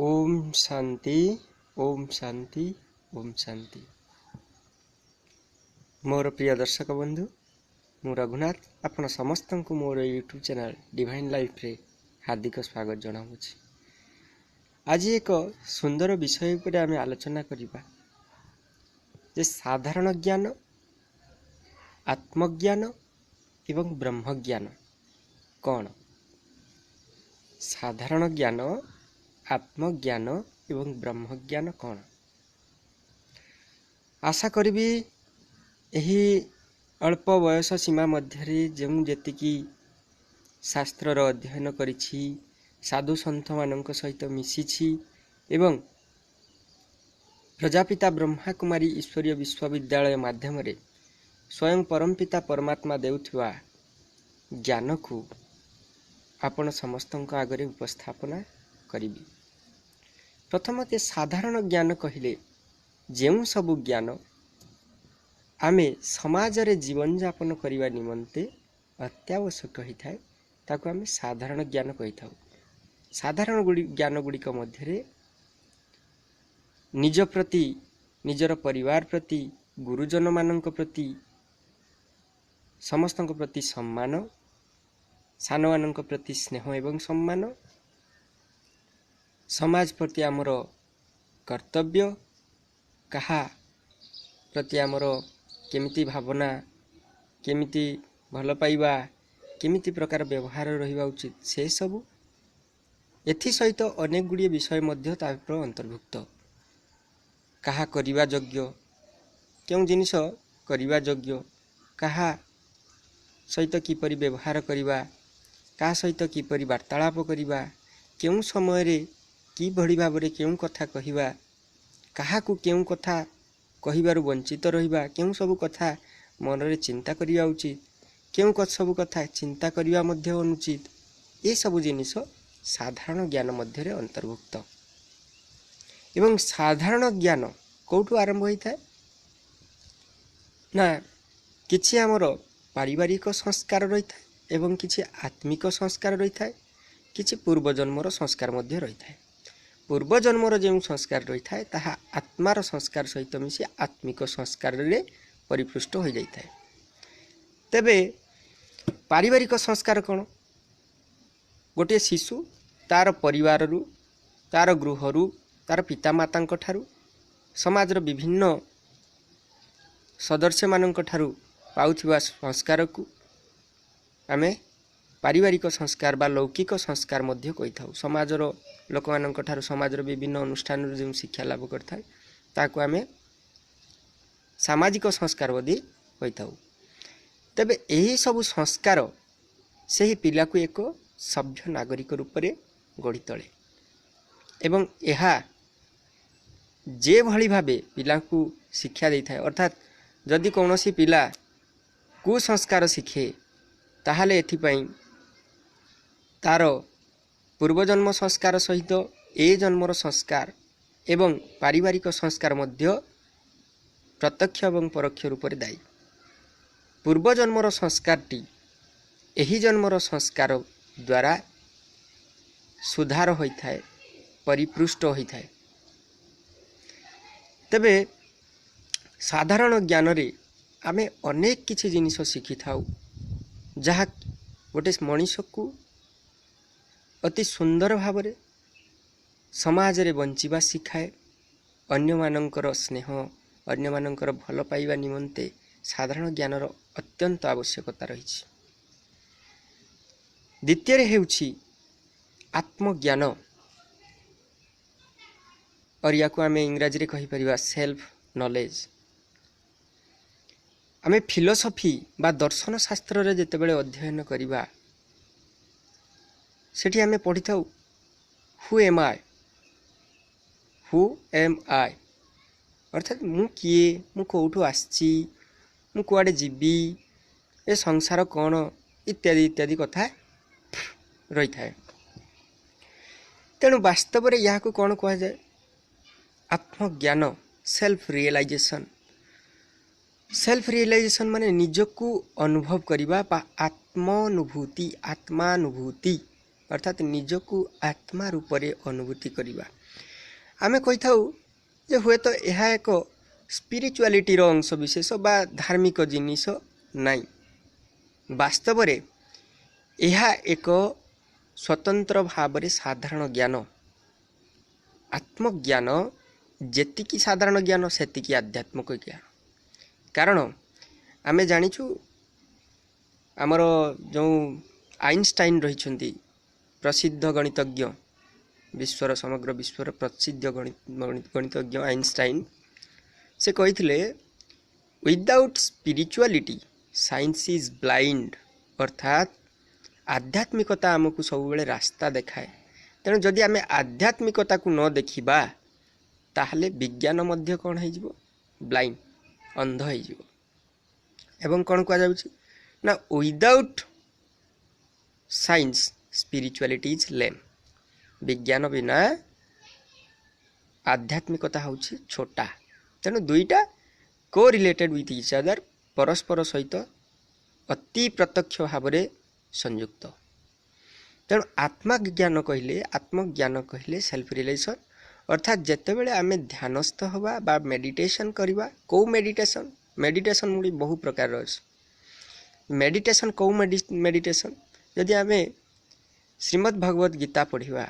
ଓମ୍ ଶାନ୍ତି, ଓମ୍ ଶାନ୍ତି, ଓମ୍ ଶାନ୍ତି। ମୋର ପ୍ରିୟ ଦର୍ଶକ ବନ୍ଧୁ, ମୁଁ ରଘୁନାଥ ଆପଣ ସମସ୍ତଙ୍କୁ ମୋର ୟୁଟ୍ୟୁବ୍ ଚ୍ୟାନେଲ୍ ଡିଭାଇନ୍ ଲାଇଫ୍ରେ ହାର୍ଦ୍ଦିକ ସ୍ୱାଗତ ଜଣାଉଛି। ଆଜି ଏକ ସୁନ୍ଦର ବିଷୟ ଉପରେ ଆମେ ଆଲୋଚନା କରିବା ଯେ ସାଧାରଣ ଜ୍ଞାନ, ଆତ୍ମଜ୍ଞାନ ଏବଂ ବ୍ରହ୍ମଜ୍ଞାନ କ'ଣ? ସାଧାରଣ ଜ୍ଞାନ, ଆତ୍ମଜ୍ଞାନ ଏବଂ ବ୍ରହ୍ମଜ୍ଞାନ କ'ଣ? ଆଶା କରିବି ଏହି ଅଳ୍ପ ବୟସ ସୀମା ମଧ୍ୟରେ ଯେଉଁ ଯେତିକି ଶାସ୍ତ୍ରର ଅଧ୍ୟୟନ କରିଛି, ସାଧୁ ସନ୍ଥମାନଙ୍କ ସହିତ ମିଶିଛି ଏବଂ ପ୍ରଜାପିତା ବ୍ରହ୍ମାକୁମାରୀ ଈଶ୍ୱରୀୟ ବିଶ୍ୱବିଦ୍ୟାଳୟ ମାଧ୍ୟମରେ ସ୍ୱୟଂ ପରମପିତା ପରମାତ୍ମା ଦେଉଥିବା ଜ୍ଞାନକୁ ଆପଣ ସମସ୍ତଙ୍କ ଆଗରେ ଉପସ୍ଥାପନା କରିବି। ପ୍ରଥମତଃ ସାଧାରଣ ଜ୍ଞାନ କହିଲେ ଯେଉଁ ସବୁ ଜ୍ଞାନ ଆମେ ସମାଜରେ ଜୀବନଯାପନ କରିବା ନିମନ୍ତେ ଅତ୍ୟାବଶ୍ୟକ ହୋଇଥାଏ, ତାକୁ ଆମେ ସାଧାରଣ ଜ୍ଞାନ କହିଥାଉ। ସାଧାରଣ ଜ୍ଞାନ ଗୁଡ଼ିକ ମଧ୍ୟରେ ନିଜ ପ୍ରତି, ନିଜର ପରିବାର ପ୍ରତି, ଗୁରୁଜନମାନଙ୍କ ପ୍ରତି, ସମସ୍ତଙ୍କ ପ୍ରତି ସମ୍ମାନ, ସାନମାନଙ୍କ ପ୍ରତି ସ୍ନେହ ଏବଂ ସମ୍ମାନ, ସମାଜ ପ୍ରତି ଆମର କର୍ତ୍ତବ୍ୟ, କାହା ପ୍ରତି ଆମର କେମିତି ଭାବନା, କେମିତି ଭଲ ପାଇବା, କେମିତି ପ୍ରକାର ବ୍ୟବହାର ରହିବା ଉଚିତ, ସେସବୁ। ଏଥିସହିତ ଅନେକ ଗୁଡ଼ିଏ ବିଷୟ ମଧ୍ୟ ତା ଭିତରେ ଅନ୍ତର୍ଭୁକ୍ତ। କାହା କରିବା ଯୋଗ୍ୟ, କେଉଁ ଜିନିଷ କରିବା ଯୋଗ୍ୟ, କାହା ସହିତ କିପରି ବ୍ୟବହାର କରିବା, କାହା ସହିତ କିପରି ବାର୍ତ୍ତାଳାପ କରିବା, କେଉଁ ସମୟରେ କିଭଳି ଭାବରେ କେଉଁ କଥା କହିବା, କାହାକୁ କେଉଁ କଥା କହିବାରୁ ବଞ୍ଚିତ ରହିବା, କେଉଁ ସବୁ କଥା ମନରେ ଚିନ୍ତା କରିବା ଉଚିତ, କେଉଁ ସବୁ କଥା ଚିନ୍ତା କରିବା ମଧ୍ୟ ଅନୁଚିତ, ଏସବୁ ଜିନିଷ ସାଧାରଣ ଜ୍ଞାନ ମଧ୍ୟରେ ଅନ୍ତର୍ଭୁକ୍ତ। ଏବଂ ସାଧାରଣ ଜ୍ଞାନ କେଉଁଠୁ ଆରମ୍ଭ ହୋଇଥାଏ ନା, କିଛି ଆମର ପାରିବାରିକ ସଂସ୍କାର ରହିଥାଏ ଏବଂ କିଛି ଆତ୍ମିକ ସଂସ୍କାର ରହିଥାଏ, କିଛି ପୂର୍ବଜନ୍ମର ସଂସ୍କାର ମଧ୍ୟ ରହିଥାଏ। ପୂର୍ବଜନ୍ମର ଯେଉଁ ସଂସ୍କାର ରହିଥାଏ ତାହା ଆତ୍ମାର ସଂସ୍କାର ସହିତ ମିଶି ଆତ୍ମିକ ସଂସ୍କାରରେ ପରିପୃଷ୍ଟ ହୋଇଯାଇଥାଏ। ତେବେ ପାରିବାରିକ ସଂସ୍କାର କ'ଣ? ଗୋଟିଏ ଶିଶୁ ତାର ପରିବାରରୁ, ତାର ଗୃହରୁ, ତାର ପିତାମାତାଙ୍କ ଠାରୁ, ସମାଜର ବିଭିନ୍ନ ସଦସ୍ୟମାନଙ୍କ ଠାରୁ ପାଉଥିବା ସଂସ୍କାରକୁ ଆମେ ପାରିବାରିକ ସଂସ୍କାର ବା ଲୌକିକ ସଂସ୍କାର ମଧ୍ୟ କହିଥାଉ। ସମାଜର ଲୋକମାନଙ୍କ ଠାରୁ, ସମାଜର ବିଭିନ୍ନ ଅନୁଷ୍ଠାନରୁ ଯେଉଁ ଶିକ୍ଷା ଲାଭ କରିଥାଏ ତାକୁ ଆମେ ସାମାଜିକ ସଂସ୍କାର ବୋଲି କହିଥାଉ। ତେବେ ଏହି ସବୁ ସଂସ୍କାର ସେହି ପିଲାକୁ ଏକ ସଭ୍ୟ ନାଗରିକ ରୂପରେ ଗଢ଼ି ତୋଳେ ଏବଂ ଏହା ଯେଭଳି ଭାବେ ପିଲାକୁ ଶିକ୍ଷା ଦେଇଥାଏ, ଅର୍ଥାତ୍ ଯଦି କୌଣସି ପିଲା କୁସଂସ୍କାର ଶିଖେ ତାହେଲେ ଏଥିପାଇଁ ତାର ପୂର୍ବଜନ୍ମ ସଂସ୍କାର ସହିତ ଏ ଜନ୍ମର ସଂସ୍କାର ଏବଂ ପାରିବାରିକ ସଂସ୍କାର ମଧ୍ୟ ପ୍ରତ୍ୟକ୍ଷ ଏବଂ ପରୋକ୍ଷ ରୂପରେ ଦାୟୀ। ପୂର୍ବଜନ୍ମର ସଂସ୍କାରଟି ଏହି ଜନ୍ମର ସଂସ୍କାର ଦ୍ୱାରା ସୁଧାର ହୋଇଥାଏ, ପରିପୃଷ୍ଟ ହୋଇଥାଏ। ତେବେ ସାଧାରଣ ଜ୍ଞାନରେ ଆମେ ଅନେକ କିଛି ଜିନିଷ ଶିଖିଥାଉ ଯାହା ଗୋଟେ ମଣିଷକୁ ଅତି ସୁନ୍ଦର ଭାବରେ ସମାଜରେ ବଞ୍ଚିବା ଶିଖାଏ। ଅନ୍ୟମାନଙ୍କର ସ୍ନେହ, ଅନ୍ୟମାନଙ୍କର ଭଲ ପାଇବା ନିମନ୍ତେ ସାଧାରଣ ଜ୍ଞାନର ଅତ୍ୟନ୍ତ ଆବଶ୍ୟକତା ରହିଛି। ଦ୍ୱିତୀୟରେ ହେଉଛି ଆତ୍ମଜ୍ଞାନ, ୟାକୁ ଆମେ ଇଂରାଜୀରେ କହିପାରିବା ସେଲ୍ଫ ନଲେଜ। ଆମେ ଫିଲୋସଫି ବା ଦର୍ଶନ ଶାସ୍ତ୍ରରେ ଯେତେବେଳେ ଅଧ୍ୟୟନ କରିବା ସେଠି ଆମେ ପଢ଼ିଥାଉ ହୁ M I, who M I, ଅର୍ଥାତ୍ ମୁଁ କିଏ, ମୁଁ କେଉଁଠୁ ଆସିଛି, ମୁଁ କୁଆଡ଼େ ଯିବି, ଏ ସଂସାର କ'ଣ, ଇତ୍ୟାଦି ଇତ୍ୟାଦି କଥା ରହିଥାଏ। ତେଣୁ ବାସ୍ତବରେ ଏହାକୁ କ'ଣ କୁହାଯାଏ? ଆତ୍ମଜ୍ଞାନ, ସେଲ୍ଫ ରିଏଲାଇଜେସନ୍। ସେଲ୍ଫ ରିଏଲାଇଜେସନ୍ ମାନେ ନିଜକୁ ଅନୁଭବ କରିବା ବା ଆତ୍ମାନୁଭୂତି, ଆତ୍ମାନୁଭୂତି। ଅର୍ଥାତ୍ ନିଜକୁ ଆତ୍ମା ରୂପରେ ଅନୁଭୂତି କରିବା। ଆମେ କହିଥାଉ ଯେ ହୁଏତ ଏହା ଏକ ସ୍ପିରିଚୁଆଲିଟିର ଅଂଶ ବିଶେଷ ବା ଧାର୍ମିକ ଜିନିଷ ନାହିଁ। ବାସ୍ତବରେ ଏହା ଏକ ସ୍ୱତନ୍ତ୍ର ଭାବରେ ସାଧାରଣ ଜ୍ଞାନ। ଆତ୍ମଜ୍ଞାନ ଯେତିକି ସାଧାରଣ ଜ୍ଞାନ, ସେତିକି ଆଧ୍ୟାତ୍ମିକ ଜ୍ଞାନ। କାରଣ ଆମେ ଜାଣିଛୁ, ଆମର ଯେଉଁ ଆଇନଷ୍ଟାଇନ୍ ରହିଛନ୍ତି, ପ୍ରସିଦ୍ଧ ଗଣିତଜ୍ଞ, ବିଶ୍ୱର, ସମଗ୍ର ବିଶ୍ୱର ପ୍ରସିଦ୍ଧ ଗଣିତଜ୍ଞ ଆଇନଷ୍ଟାଇନ୍, ସେ କହିଥିଲେ, "Without spirituality, science is blind." ଅର୍ଥାତ୍ ଆଧ୍ୟାତ୍ମିକତା ଆମକୁ ସବୁବେଳେ ରାସ୍ତା ଦେଖାଏ। ତେଣୁ ଯଦି ଆମେ ଆଧ୍ୟାତ୍ମିକତାକୁ ନ ଦେଖିବା, ତାହେଲେ ବିଜ୍ଞାନ ମଧ୍ୟ କ'ଣ ହେଇଯିବ? ବ୍ଲାଇଣ୍ଡ, ଅନ୍ଧ ହେଇଯିବ। ଏବଂ କ'ଣ କୁହାଯାଉଛି ନା, "Without science, spirituality is lame." ବିଜ୍ଞାନ ବିନା ଆଧ୍ୟାତ୍ମିକତା ହେଉଛି ଛୋଟା। ତେଣୁ ଦୁଇଟା co related with each other, ପରସ୍ପର ସହିତ ଅତି ପ୍ରତ୍ୟକ୍ଷ ଭାବରେ ସଂଯୁକ୍ତ। ତେଣୁ ଆତ୍ମଜ୍ଞାନ କହିଲେ, ଆତ୍ମଜ୍ଞାନ କହିଲେ ସେଲ୍ଫ ରିଏଲାଇଜେସନ୍। ଅର୍ଥାତ୍ ଯେତେବେଳେ ଆମେ ଧ୍ୟାନସ୍ଥ ହେବା ବା ମେଡ଼ିଟେସନ୍ କରିବା। କେଉଁ ମେଡ଼ିଟେସନ୍? ମେଡ଼ିଟେସନ୍ ଗୁଡ଼ିକ ବହୁ ପ୍ରକାରର ଅଛି। ମେଡ଼ିଟେସନ୍ କେଉଁ ମେଡ଼ିଟେସନ୍? ଯଦି ଆମେ ଶ୍ରୀମଦ୍ ଭଗବତ ଗୀତା ପଢ଼ିବା,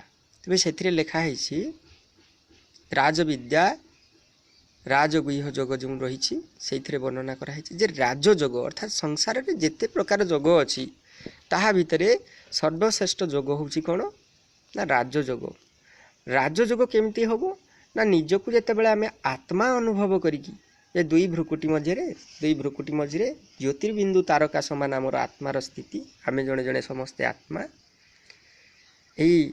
ତେବେ ସେଥିରେ ଲେଖା ହେଇଛି, ରାଜବିଦ୍ୟା ରାଜଗୁହ୍ୟ ଯୋଗ ଯେଉଁ ରହିଛି, ସେଇଥିରେ ବର୍ଣ୍ଣନା କରାହେଇଛି ଯେ ରାଜଯୋଗ, ଅର୍ଥାତ୍ ସଂସାରରେ ଯେତେ ପ୍ରକାର ଯୋଗ ଅଛି, ତାହା ଭିତରେ ସର୍ବଶ୍ରେଷ୍ଠ ଯୋଗ ହେଉଛି କ'ଣ ନା ରାଜଯୋଗ। ରାଜଯୋଗ କେମିତି ହେବ ନା, ନିଜକୁ ଯେତେବେଳେ ଆମେ ଆତ୍ମା ଅନୁଭବ କରିକି ଯେ ଦୁଇ ଭ୍ରୁକୁଟି ମଝିରେ ଜ୍ୟୋତିର୍ବିନ୍ଦୁ ତାରକା ସମାନ ଆମର ଆତ୍ମାର ସ୍ଥିତି, ଆମେ ଜଣେ ଜଣେ ସମସ୍ତେ ଆତ୍ମା। ଏହି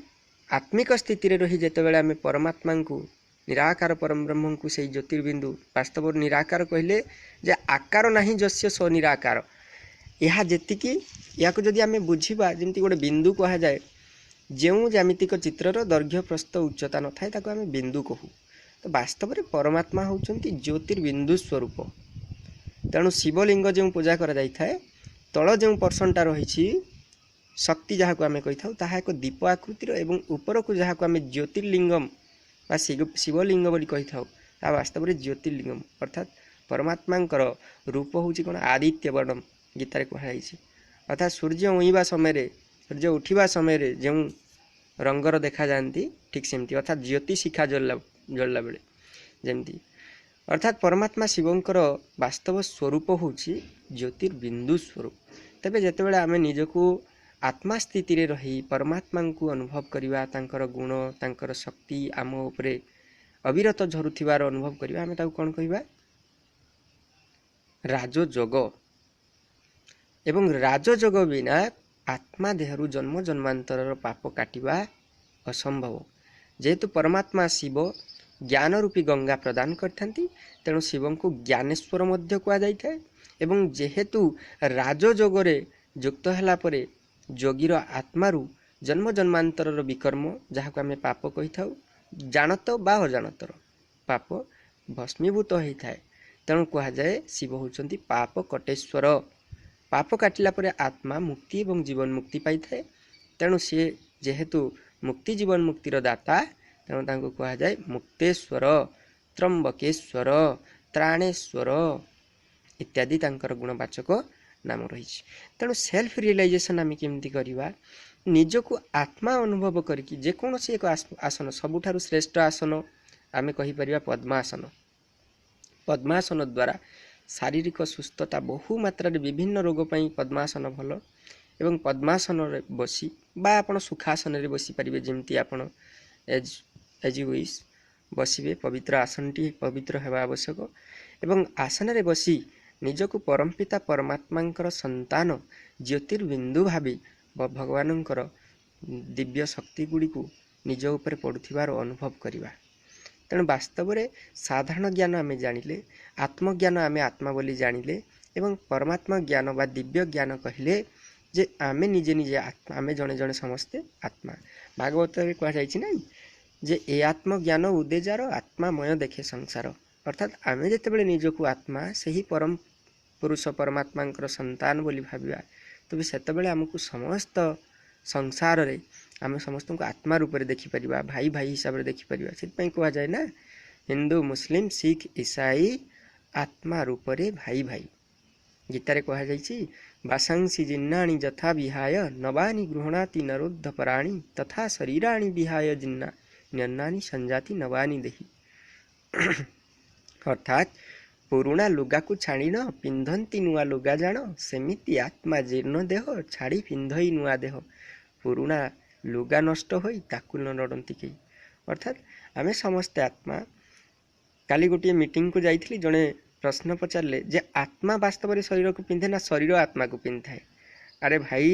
ଆତ୍ମିକ ସ୍ଥିତିରେ ରହି ଯେତେବେଳେ ଆମେ ପରମାତ୍ମାଙ୍କୁ, ନିରାକାର ପରମବ୍ରହ୍ମଙ୍କୁ, ସେଇ ଜ୍ୟୋତିର୍ବିନ୍ଦୁ, ବାସ୍ତବ ନିରାକାର କହିଲେ ଯେ ଆକାର ନାହିଁ ଯସ୍ୟ ସ ନିରାକାର। ଏହା ଯେତିକି, ଏହାକୁ ଯଦି ଆମେ ବୁଝିବା, ଯେମିତି ଗୋଟେ ବିନ୍ଦୁ କୁହାଯାଏ, ଯେଉଁ ଜ୍ୟାମିତିକ ଚିତ୍ରର ଦୈର୍ଘ୍ୟ, ପ୍ରସ୍ଥ, ଉଚ୍ଚତା ନଥାଏ, ତାକୁ ଆମେ ବିନ୍ଦୁ କହୁ। ତ ବାସ୍ତବରେ ପରମାତ୍ମା ହେଉଛନ୍ତି ଜ୍ୟୋତିର୍ବିନ୍ଦୁ ସ୍ୱରୂପ। ତେଣୁ ଶିବଲିଙ୍ଗ ଯେଉଁ ପୂଜା କରାଯାଇଥାଏ, ତଳ ଯେଉଁ ପର୍ସନଟା ରହିଛି, ଶକ୍ତି ଯାହାକୁ ଆମେ କହିଥାଉ, ତାହା ଏକ ଦୀପ ଆକୃତିର ଏବଂ ଉପରକୁ ଯାହାକୁ ଆମେ ଜ୍ୟୋତିର୍ଲିଙ୍ଗମ ବା ଶିବଲିଙ୍ଗ ବୋଲି କହିଥାଉ, ତାହା ବାସ୍ତବରେ ଜ୍ୟୋତିର୍ଲିଙ୍ଗମ। ଅର୍ଥାତ୍ ପରମାତ୍ମାଙ୍କର ରୂପ ହେଉଛି କ'ଣ? ଆଦିତ୍ୟ ବର୍ଣ୍ଣମ, ଗୀତାରେ କୁହାଯାଇଛି। ଅର୍ଥାତ୍ ସୂର୍ଯ୍ୟ ଉଇଁବା ସମୟରେ, ସୂର୍ଯ୍ୟ ଉଠିବା ସମୟରେ ଯେଉଁ ରଙ୍ଗର ଦେଖାଯାଆନ୍ତି, ଠିକ୍ ସେମିତି। ଅର୍ଥାତ୍ ଜ୍ୟୋତି ଶିଖା ଜଳିଲା ଜଳିଲା ବେଳେ ଯେମିତି। ଅର୍ଥାତ୍ ପରମାତ୍ମା ଶିବଙ୍କର ବାସ୍ତବ ସ୍ୱରୂପ ହେଉଛି ଜ୍ୟୋତିର୍ବିନ୍ଦୁ ସ୍ୱରୂପ। ତେବେ ଯେତେବେଳେ ଆମେ ନିଜକୁ ଆତ୍ମା ସ୍ଥିତିରେ ରହି ପରମାତ୍ମାଙ୍କୁ ଅନୁଭବ କରିବା, ତାଙ୍କର ଗୁଣ, ତାଙ୍କର ଶକ୍ତି ଆମ ଉପରେ ଅବିରତ ଝରୁଥିବାର ଅନୁଭବ କରିବା, ଆମେ ତାକୁ କ'ଣ କହିବା? ରାଜଯୋଗ। ଏବଂ ରାଜଯୋଗ ବିନା ଆତ୍ମା ଦେହରୁ ଜନ୍ମ ଜନ୍ମାନ୍ତରର ପାପ କାଟିବା ଅସମ୍ଭବ। ଯେହେତୁ ପରମାତ୍ମା ଶିବ ଜ୍ଞାନ ରୂପୀ ଗଙ୍ଗା ପ୍ରଦାନ କରିଥାନ୍ତି, ତେଣୁ ଶିବଙ୍କୁ ଜ୍ଞାନେଶ୍ୱର ମଧ୍ୟ କୁହାଯାଇଥାଏ। ଏବଂ ଯେହେତୁ ରାଜଯୋଗରେ ଯୁକ୍ତ ହେଲା ପରେ ଯୋଗୀର ଆତ୍ମାରୁ ଜନ୍ମ ଜନ୍ମାନ୍ତରର ବିକର୍ମ, ଯାହାକୁ ଆମେ ପାପ କହିଥାଉ, ଜାଣତ ବା ଅଜାଣତର ପାପ ଭସ୍ମୀଭୂତ ହୋଇଥାଏ, ତେଣୁ କୁହାଯାଏ ଶିବ ହେଉଛନ୍ତି ପାପ କଟେଶ୍ୱର। ପାପ କାଟିଲା ପରେ ଆତ୍ମା ମୁକ୍ତି ଏବଂ ଜୀବନ ମୁକ୍ତି ପାଇଥାଏ। ତେଣୁ ସିଏ ଯେହେତୁ ମୁକ୍ତି, ଜୀବନ ମୁକ୍ତିର ଦାତା, ତେଣୁ ତାଙ୍କୁ କୁହାଯାଏ ମୁକ୍ତେଶ୍ୱର, ତ୍ରମ୍ବକେଶ୍ୱର, ତ୍ରାଣେଶ୍ୱର ଇତ୍ୟାଦି ତାଙ୍କର ଗୁଣବାଚକ ନାମ ରହିଛି। ତେଣୁ ସେଲ୍ଫ ରିଏଲାଇଜେସନ୍ ଆମେ କେମିତି କରିବା? ନିଜକୁ ଆତ୍ମା ଅନୁଭବ କରିକି ଯେକୌଣସି ଏକ ଆସନ, ସବୁଠାରୁ ଶ୍ରେଷ୍ଠ ଆସନ ଆମେ କହିପାରିବା ପଦ୍ମାସନ। ପଦ୍ମାସନ ଦ୍ୱାରା ଶାରୀରିକ ସୁସ୍ଥତା ବହୁ ମାତ୍ରାରେ, ବିଭିନ୍ନ ରୋଗ ପାଇଁ ପଦ୍ମାସନ ଭଲ। ଏବଂ ପଦ୍ମାସନରେ ବସି ବା ଆପଣ ସୁଖାସନରେ ବସିପାରିବେ, ଯେମିତି ଆପଣ ଏଜ୍ you wish ବସିବେ। ପବିତ୍ର ଆସନଟି ପବିତ୍ର ହେବା ଆବଶ୍ୟକ। ଏବଂ ଆସନରେ ବସି ନିଜକୁ ପରମପିତା ପରମାତ୍ମାଙ୍କର ସନ୍ତାନ ଜ୍ୟୋତିର୍ବିନ୍ଦୁ ଭାବି ଭଗବାନଙ୍କର ଦିବ୍ୟ ଶକ୍ତି ଗୁଡ଼ିକୁ ନିଜ ଉପରେ ପଡ଼ୁଥିବାର ଅନୁଭବ କରିବା। ତେଣୁ ବାସ୍ତବରେ ସାଧାରଣ ଜ୍ଞାନ ଆମେ ଜାଣିଲେ, ଆତ୍ମଜ୍ଞାନ ଆମେ ଆତ୍ମା ବୋଲି ଜାଣିଲେ ଏବଂ ପରମାତ୍ମା ଜ୍ଞାନ ବା ଦିବ୍ୟ ଜ୍ଞାନ କହିଲେ ଯେ ଆମେ ନିଜେ ନିଜେ ଆତ୍ମା, ଆମେ ଜଣେ ଜଣେ ସମସ୍ତେ ଆତ୍ମା। ଭାଗବତରେ କୁହାଯାଇଛି ନାହିଁ ଯେ ଏ ଆତ୍ମଜ୍ଞାନ ଉଦେ ଯାର, ଆତ୍ମାମୟ ଦେଖେ ସଂସାର। ଅର୍ଥାତ୍ ଆମେ ଯେତେବେଳେ ନିଜକୁ ଆତ୍ମା, ସେହି ପରମ ପୁରୁଷ ପରମାତ୍ମାଙ୍କର ସନ୍ତାନ ବୋଲି ଭାବିବା, ତେବେ ସେତେବେଳେ ଆମକୁ ସମସ୍ତ ସଂସାରରେ ଆମେ ସମସ୍ତଙ୍କୁ ଆତ୍ମା ରୂପରେ ଦେଖିପାରିବା, ଭାଇ ଭାଇ ହିସାବରେ ଦେଖିପାରିବା। ସେଥିପାଇଁ କୁହାଯାଏ ନା, ହିନ୍ଦୁ, ମୁସଲିମ, ଶିଖ, ଇସାଇ ଆତ୍ମା ରୂପରେ ଭାଇ ଭାଇ। ଗୀତାରେ କୁହାଯାଇଛି, ବାସାଂସି ଜିନ୍ନାଣି ଯଥା ବିହାୟ ନବାନି ଗୃହଣାତି ନରୁଦ୍ଧ ପରାଣି ତଥା ଶରୀରାଣି ବିହାୟ ଜିନ୍ନା ନ୍ୟନ୍ନାନି ସଞ୍ଜାତି ନବାନି ଦେହି। ଅର୍ଥାତ୍ ପୁରୁଣା ଲୁଗାକୁ ଛାଡ଼ିଣ ପିନ୍ଧନ୍ତି ନୂଆ ଲୁଗା ଜାଣ, ସେମିତି ଆତ୍ମା ଜୀର୍ଣ୍ଣ ଦେହ ଛାଡ଼ି ପିନ୍ଧଇ ନୂଆ ଦେହ। ପୁରୁଣା ଲୁଗା ନଷ୍ଟ ହୋଇ ତାକୁ ନ ଲଡ଼ନ୍ତି କେହି। ଅର୍ଥାତ୍ ଆମେ ସମସ୍ତେ ଆତ୍ମା। କାଲି ଗୋଟିଏ ମିଟିଂକୁ ଯାଇଥିଲି, ଜଣେ ପ୍ରଶ୍ନ ପଚାରିଲେ ଯେ ଆତ୍ମା ବାସ୍ତବରେ ଶରୀରକୁ ପିନ୍ଧେ ନା ଶରୀର ଆତ୍ମାକୁ ପିନ୍ଧିଥାଏ? ଆରେ ଭାଇ,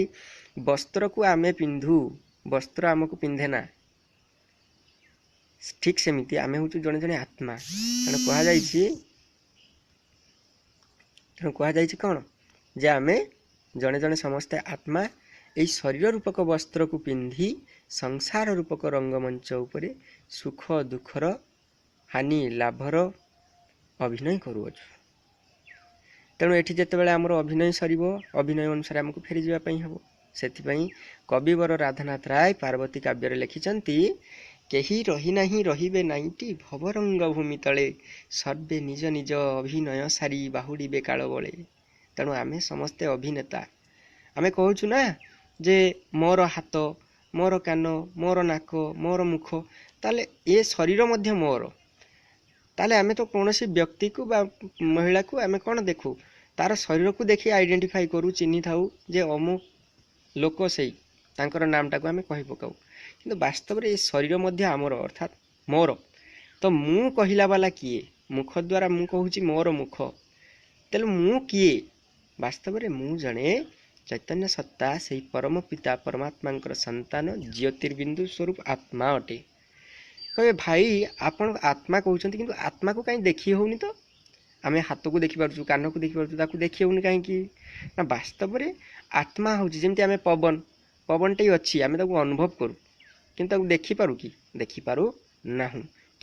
ବସ୍ତ୍ରକୁ ଆମେ ପିନ୍ଧୁ, ବସ୍ତ୍ର ଆମକୁ ପିନ୍ଧେ ନା। ଠିକ୍ ସେମିତି ଆମେ ହେଉଛୁ ଜଣେ ଜଣେ ଆତ୍ମା। ତେଣୁ କୁହାଯାଇଛି କ'ଣ ଯେ ଆମେ ଜଣେ ଜଣେ ସମସ୍ତେ ଆତ୍ମା, ଏଇ ଶରୀର ରୂପକ ବସ୍ତ୍ରକୁ ପିନ୍ଧି ସଂସାର ରୂପକ ରଙ୍ଗମଞ୍ଚ ଉପରେ ସୁଖ ଦୁଃଖର, ହାନି ଲାଭର ଅଭିନୟ କରୁଅଛୁ। ତେଣୁ ଏଠି ଯେତେବେଳେ ଆମର ଅଭିନୟ ସରିବ, ଅଭିନୟ ଅନୁସାରେ ଆମକୁ ଫେରିଯିବା ପାଇଁ ହେବ। ସେଥିପାଇଁ କବିବର ରାଧାନାଥ ରାୟ ପାର୍ବତୀ କାବ୍ୟରେ ଲେଖିଛନ୍ତି, କେହି ରହିନାହିଁ ରହିବେ ନାଇଁଟି ଭବରଙ୍ଗ ଭୂମି ତଳେ, ସର୍ବେ ନିଜ ନିଜ ଅଭିନୟ ସାରି ବାହୁଡ଼ିବେ କାଳ ବଳେ। ତେଣୁ ଆମେ ସମସ୍ତେ ଅଭିନେତା। ଆମେ କହୁଛୁ ନା ଯେ ମୋର ହାତ, ମୋର କାନ, ମୋର ନାକ, ମୋର ମୁଖ, ତାହେଲେ ଏ ଶରୀର ମଧ୍ୟ ମୋର। ତାହେଲେ ଆମେ ତ କୌଣସି ବ୍ୟକ୍ତିକୁ ବା ମହିଳାକୁ ଆମେ କ'ଣ ଦେଖୁ? ତାର ଶରୀରକୁ ଦେଖି ଆଇଡେଣ୍ଟିଫାଇ କରୁ, ଚିହ୍ନିଥାଉ ଯେ ଅମୁକ ଲୋକ ସେଇ, ତାଙ୍କର ନାମଟାକୁ ଆମେ କହି ପକାଉ। କିନ୍ତୁ ବାସ୍ତବରେ ଏ ଶରୀର ମଧ୍ୟ ଆମର, ଅର୍ଥାତ୍ ମୋର। ତ ମୁଁ କହିଲା ବାଲା କିଏ? ମୁଖ ଦ୍ୱାରା ମୁଁ କହୁଛି ମୋର ମୁଖ। ତେଣୁ ମୁଁ କିଏ? ବାସ୍ତବରେ ମୁଁ ଜଣେ ଚୈତନ୍ୟ ସତ୍ତା, ସେଇ ପରମ ପିତା ପରମାତ୍ମାଙ୍କର ସନ୍ତାନ, ଜ୍ୟୋତିର୍ବିନ୍ଦୁ ସ୍ୱରୂପ ଆତ୍ମା ଅଟେ। କହିବେ, ଭାଇ, ଆପଣ ଆତ୍ମା କହୁଛନ୍ତି, କିନ୍ତୁ ଆତ୍ମାକୁ କାହିଁ ଦେଖି ହେଉନି ତ? ଆମେ ହାତକୁ ଦେଖିପାରୁଛୁ, କାନକୁ ଦେଖିପାରୁଛୁ, ତାକୁ ଦେଖି ହେଉନି କାହିଁକି? ନା, ବାସ୍ତବରେ ଆତ୍ମା ହେଉଛି ଯେମିତି ଆମେ ପବନ, ପବନଟି ଅଛି, ଆମେ ତାକୁ ଅନୁଭବ କରୁ, କିନ୍ତୁ ତାକୁ ଦେଖିପାରୁ କି? ଦେଖିପାରୁ ନାହୁଁ।